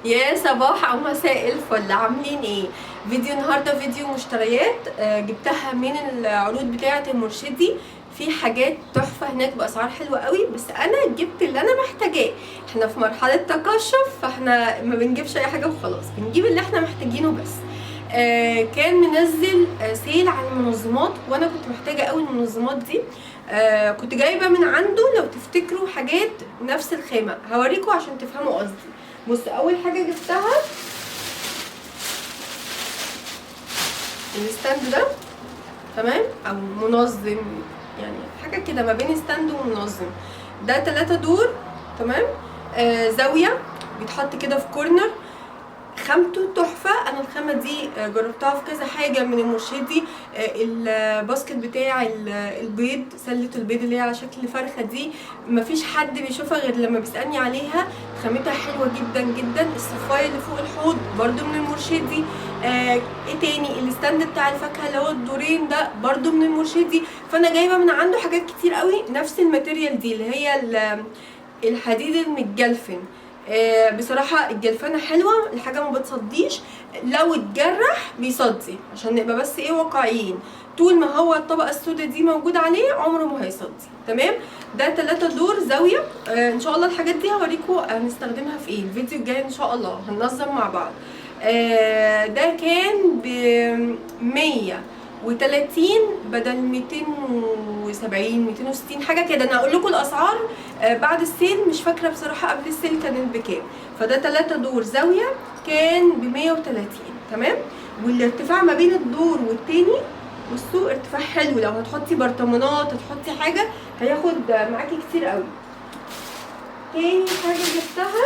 يا صباح او مساء الفل، عاملين ايه؟ فيديو النهارده فيديو مشتريات، جبتها من العروض بتاعه المرشدي. في حاجات تحفة هناك باسعار حلوة قوي، بس انا جبت اللي انا محتاجاه. احنا في مرحلة تقشف، فاحنا ما بنجيبش اي حاجة وخلاص، بنجيب اللي احنا محتاجينه بس. كان منزل sale على المنظمات، وانا كنت محتاجه قوي المنظمات دي. كنت جايبه من عنده لو تفتكروا حاجات نفس الخامة، هوريكم عشان تفهموا قصدي. بص، اول حاجة جبتها ال stand ده، تمام، او منظم، يعني حاجة كده ما بين stand ومنظم. ده 3 دور، تمام، زاوية بيتحط كده في corner، خامته تحفة. انا الخامة دي جربتها في كذا حاجة من المرشدي. ال basket بتاع البيض، سله البيض اللي هي على شكل فرخة دي، مفيش حد بيشوفها غير لما بيسالني عليها. خامتها حلوة جدا جدا. الصفايه اللي فوق الحوض برده من المرشدي. ايه تاني؟ ال stand بتاع الفاكهة اللي هو الدورين ده برده من المرشدي. فانا جايبه من عنده حاجات كتير قوي نفس ال material دي اللي هي الحديد المتجلفن. بصراحة الجلفانة حلوة، الحاجة ما بتصديش، لو اتجرح بيصدي، عشان نبقى بس ايه واقعيين. طول ما هو الطبقة السوداء دي موجودة عليه عمره ما هيصدي، تمام. ده 3 دور زاوية. ان شاء الله الحاجات دي هوريكم هنستخدمها في ايه الفيديو الجاي ان شاء الله، هننظم مع بعض. ده كان ب 130 بدل 270 260 حاجة كده. انا هقول لكم الاسعار بعد ال sale، مش فاكره بصراحة قبل ال sale كانت بكام. فده 3 دور زاوية كان ب 130، تمام. والارتفاع ما بين الدور والتاني بصوا ارتفاع حلو، لو هتحطي برطمانات هتحطي حاجة هياخد معاكي كتير قوي. تاني حاجة جبتها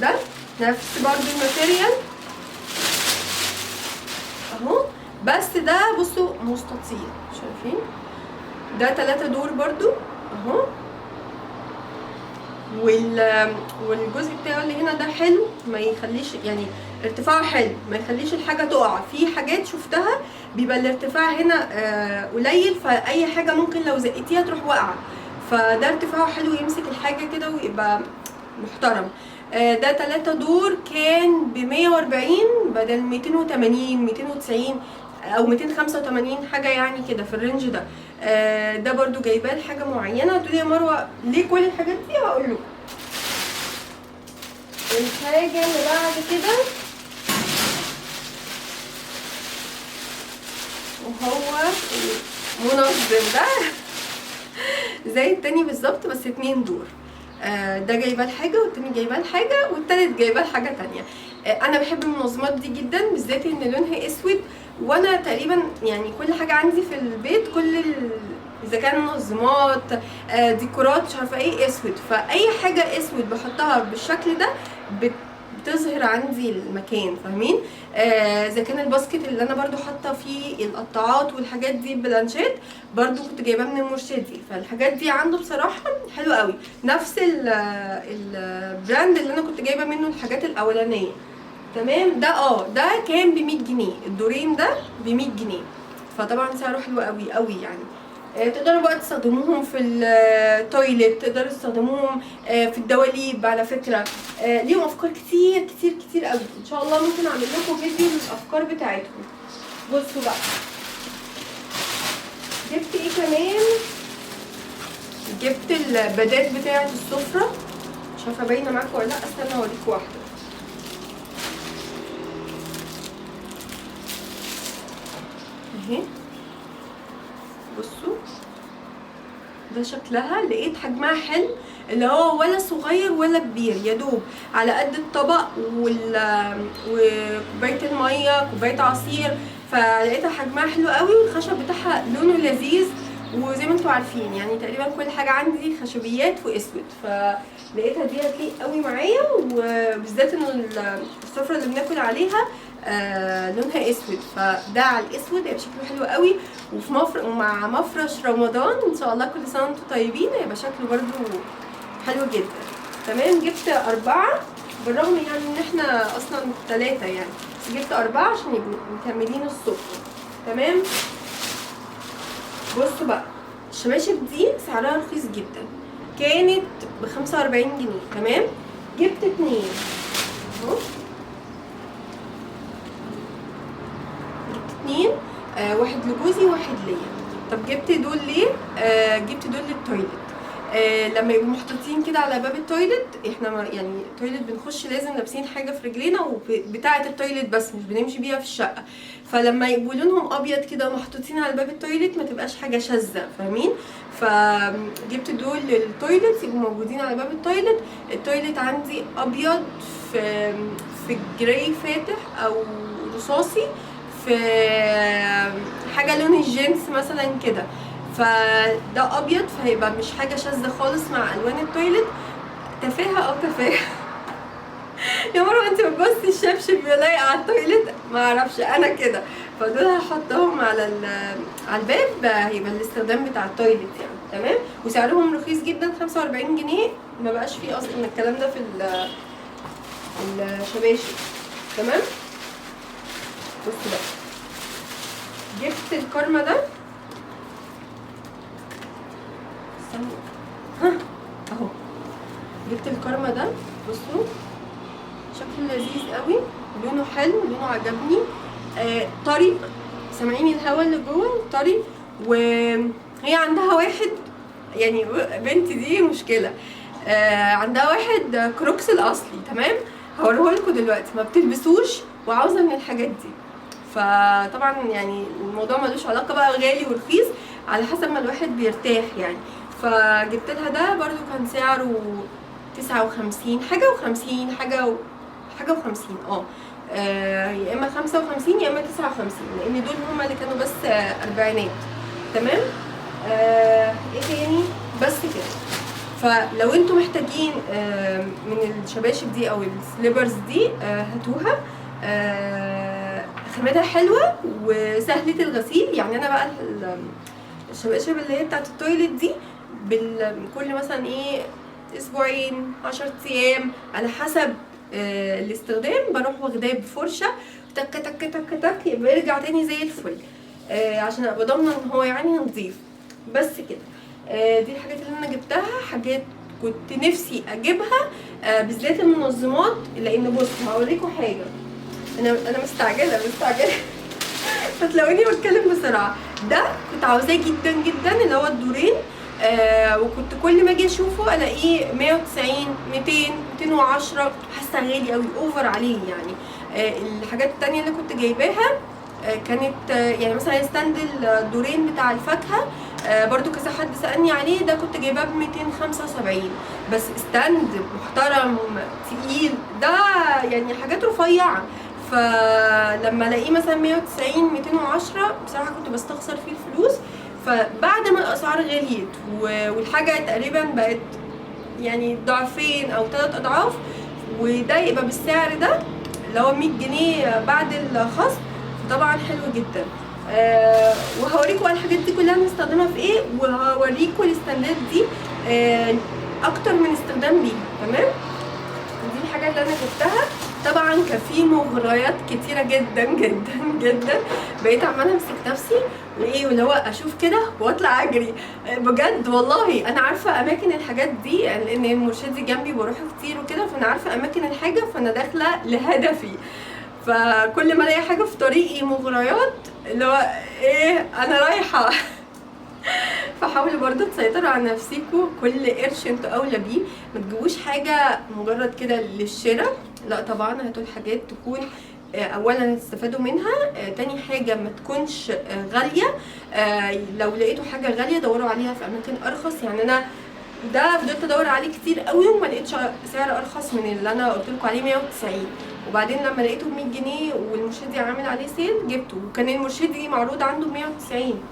ده نفس برضو ال material اهو، بس ده بصوا مستطيل، شايفين؟ ده 3 دور برضو اهو، والجزء بتاعه اللي هنا ده حلو، ما يخليش يعني ارتفاعه حلو، ما يخليش الحاجة تقع. في حاجات شفتها بيبقى الارتفاع هنا قليل، فأي حاجة ممكن لو زقتيها تروح واقعة، فده ارتفاعه حلو يمسك الحاجة كده ويبقى محترم. ده 3 دور كان ب 140 بدل 280 290 او 285 حاجة يعني كده في ال range ده. ده برضو جايباه لحاجة معينة. تقولي يا مروه ليه كل الحاجات دي؟ هقول لكم. الحاجة اللي بعد كده وهو المنظم ده زي التاني بالظبط، بس 2 دور. ده جايباه لحاجة والتاني جايباه لحاجة والتالت جايباه لحاجة تانية. انا بحب المنظمات دي جدا، بالذات ان لونها اسود، وانا تقريبا يعني كل حاجة عندي في البيت، كل اذا كان منظمات، ديكورات، مش عارفه ايه، اسود. فاي حاجة اسود بحطها بالشكل ده بتظهر عندي المكان، فاهمين؟ اذا كان ال basket اللي انا برضو حاطه فيه القطاعات والحاجات دي بلانشات برضو كنت جايباه من المرشدي، فالحاجات دي عنده بصراحة حلوة قوي. نفس ال brand اللي انا كنت جايبه منه الحاجات الاولانية، تمام. ده ده كان ب 100 جنيه، الدورين ده ب 100 جنيه، فطبعا سعره حلو قوي قوي يعني. تقدروا بقى تستخدموهم في ال toilet، تقدروا تستخدموهم في الدواليب على فكرة. ليهم افكار كتير كتير كتير قوي، ان شاء الله ممكن اعمل لكم فيديو للافكار بتاعتهم. بصوا بقى جبت ايه كمان. جبت البدات بتاعه السفرة، مش عارفه باينة معاكم ولا لا، استنى اوريكم واحدة. اهي بصوا ده شكلها، لقيت حجمها حلو، اللي هو ولا صغير ولا كبير، يا دوب على قد الطبق وكوبايه المية، كوباية عصير. فلقيتها حجمها حلو قوي، والخشب بتاعها لونه لذيذ، وزي ما انتم عارفين يعني تقريبا كل حاجة عندي خشبيات واسود، فلقيتها دي هتليق قوي معايا، وبالذات ان السفرة اللي بناكل عليها لونها اسود، فده على الاسود هيبقى شكله حلو قوي. وفي ومع مفرش رمضان ان شاء الله، كل سنة وانتم طيبين، هيبقى شكله برده حلو جدا، تمام. جبت 4 بالرغم يعني ان احنا اصلا 3 يعني، بس جبت 4 عشان يبقوا مكملين السفرة، تمام. بصوا بقى الشباشب دي سعرها رخيص جدا، كانت ب 45 جنيه، تمام. جبت 2 اهو، جبت 2، واحد لجوزي وواحد ليا. طب جبت دول ليه؟ جبت دول لل toilet. لما يبقوا محطوطين كده على باب ال toilet، احنا يعني ال toilet بنخش لازم لابسين حاجة في رجلينا وبتاعه ال toilet بس، مش بنمشي بيها في الشقة. فلما يبقوا لونهم ابيض كده ومحطوطين على باب ال toilet ما تبقاش حاجة شاذة، فاهمين؟ فجبت دول لل toilet يبقوا موجودين على باب ال toilet. ال toilet عندي ابيض في gray فاتح او رصاصي، في حاجة لون الجينز مثلا كده، فده ابيض فهيبقى مش حاجة شاذة خالص مع الوان ال toilet. تفاهه او تفاهه يا مروه، انت بتبصي الشبشب لايق على ال toilet؟ ما اعرفش انا كده. فدول هحطهم على الباب، هيبقى الاستخدام بتاع ال toilet يعني. تمام. وسعرهم رخيص جدا، 45 جنيه، ما بقاش فيه اصلا الكلام ده في الشباشب. تمام. بصوا بقى، جبت الكارما ده، استنوا ها اهو، جبت الكارما ده. بصوا شكله لذيذ قوي، لونه حلو، لونه عجبني، طري، سامعين الهوا اللي جوه طري. وهي عندها واحد، يعني بنتي دي مشكلة، عندها واحد كروكس الاصلي، تمام، هوريهولكوا دلوقتي، ما بتلبسوش وعاوزه من الحاجات دي. فطبعا يعني الموضوع ملوش علاقة بقى غالي ورخيص، على حسب ما الواحد بيرتاح يعني. فجبت لها ده برضو، كان سعره 59 حاجة وخمسين، حاجة وخمسين، يا اما 55 يا اما 59، لان دول هما اللي كانوا بس اربعينات. تمام. ايه تاني؟ بس كده. فلو انتوا محتاجين من الشباشب دي او ال slippers دي، هاتوها، خامتها حلوة وسهلة الغسيل. يعني انا بقى الشباشب اللي هي بتاعت ال toilet دي كل مثلا ايه اسبوعين 10 ايام على حسب الاستخدام، بروح واخداه بفرشه تك تك تك تك، يبقى يرجع تاني زي الفل، عشان ابقى ضامنه ان هو يعني نظيف. بس كده. دي الحاجات اللي انا جبتها، حاجات كنت نفسي اجيبها، بالذات المنظمات، لان بصوا هوريكم حاجة، انا مستعجلة فتلاقوني بتكلم بسرعة. ده كنت عاوزاه جدا جدا، اللي هو الدورين، وكنت كل ما اجي اشوفه الاقيه 190 200 210، حاسه غالي قوي، over عليه يعني. الحاجات التانية اللي كنت جايباها كانت يعني مثلا stand الدورين بتاع الفاكهة، برضو كذا حد سألني عليه، ده كنت جايباه ب 275، بس stand محترم تقيل، ده يعني حاجات رفيعة. فلما الاقيه مثلا 190 210 بصراحة كنت بستخسر فيه الفلوس. فبعد ما الاسعار غليت والحاجة تقريبا بقت يعني ضعفين او 3 اضعاف، وده يبقى بالسعر ده اللي هو 100 جنيه بعد الخصم، فطبعا حلو جدا. وهوريكم بقى الحاجات دي كلها بنستخدمها في ايه، وهوريكم الاستندات دي اكتر من استخدام ليها. تمام. دي الحاجة اللي انا جبتها. طبعا كان في مغريات كتيرة جدا جدا جدا، بقيت عماله امسك نفسي وايه، واللي هو اشوف كده واطلع اجري بجد والله. انا عارفه اماكن الحاجات دي لان المرشدي جنبي بروح كتير وكده، فانا عارفه اماكن الحاجة، فانا داخله لهدفي. فكل ما الاقي حاجة في طريقي مغريات اللي هو ايه انا رايحة. فحاولوا برضو تسيطروا على نفسيكوا، كل قرش انتوا اولى بيه، ما تجيبوش حاجة مجرد كده للشراء، لا طبعا هاتوا الحاجات تكون اولا تستفادوا منها، تاني حاجة ما تكونش غالية. لو لقيتوا حاجة غالية دوروا عليها في اماكن ارخص. يعني انا ده فضلت ادور عليه كتير قوي وما لقيتش سعر ارخص من اللي انا قلت لكم عليه 190، وبعدين لما لقيته ب 100 جنيه والمرشدي عامل عليه sale جبته، وكان المرشدي معروض عنده ب 190.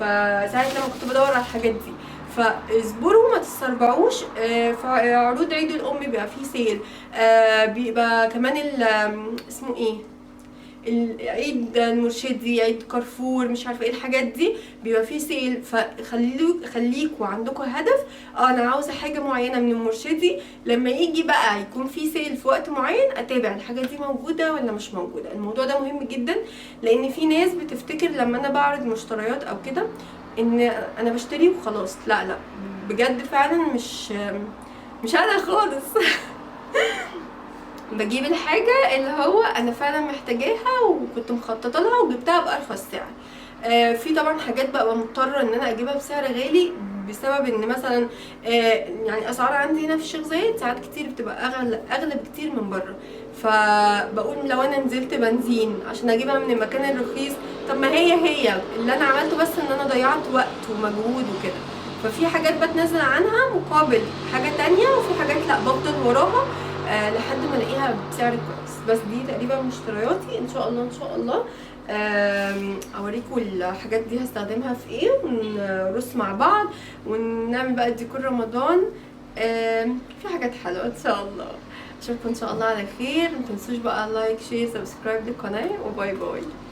فساعة لما كنت بدور على الحاجات دي. فاصبروا ما تستربعوش. في عروض عيد الام بيبقى فيه sale، بيبقى كمان اسمه ايه، العيد المرشدي، عيد كارفور، مش عارفه ايه الحاجات دي بيبقى فيه sale. فخليكوا عندكم هدف، انا عاوزه حاجة معينة من المرشدي، لما يجي بقى يكون فيه sale في وقت معين اتابع الحاجة دي موجودة ولا مش موجودة. الموضوع ده مهم جدا، لان في ناس بتفتكر لما انا بعرض مشتريات او كده ان انا بشتري وخلاص. لا لا بجد فعلا مش انا خالص. بجيب الحاجة اللي هو انا فعلا محتاجاها وكنت مخططه لها وجبتها بارخص سعر. في طبعا حاجات بقى مضطرة ان انا اجيبها بسعر غالي، بسبب ان مثلا يعني اسعار عندي هنا في الشيخ زايد ساعات كتير بتبقى اغلى بكتير من بره. فبقول لو انا نزلت بنزين عشان اجيبها من المكان الرخيص، طب ما هي هي اللي انا عملته، بس ان انا ضيعت وقت ومجهود وكده. ففي حاجات بتنزل عنها مقابل حاجة تانية، وفي حاجات لا بفضل وراها لحد ما الاقيها بسعر كويس. بس دي تقريبا مشترياتي. ان شاء الله ان شاء الله اوريكم الحاجات دي هستخدمها في ايه، ونرص مع بعض ونعمل بقى ديكور رمضان. في حاجات حلوة ان شاء الله. اشوفكم ان شاء الله على خير. متنسوش بقى like share subscribe للقناة، و bye bye.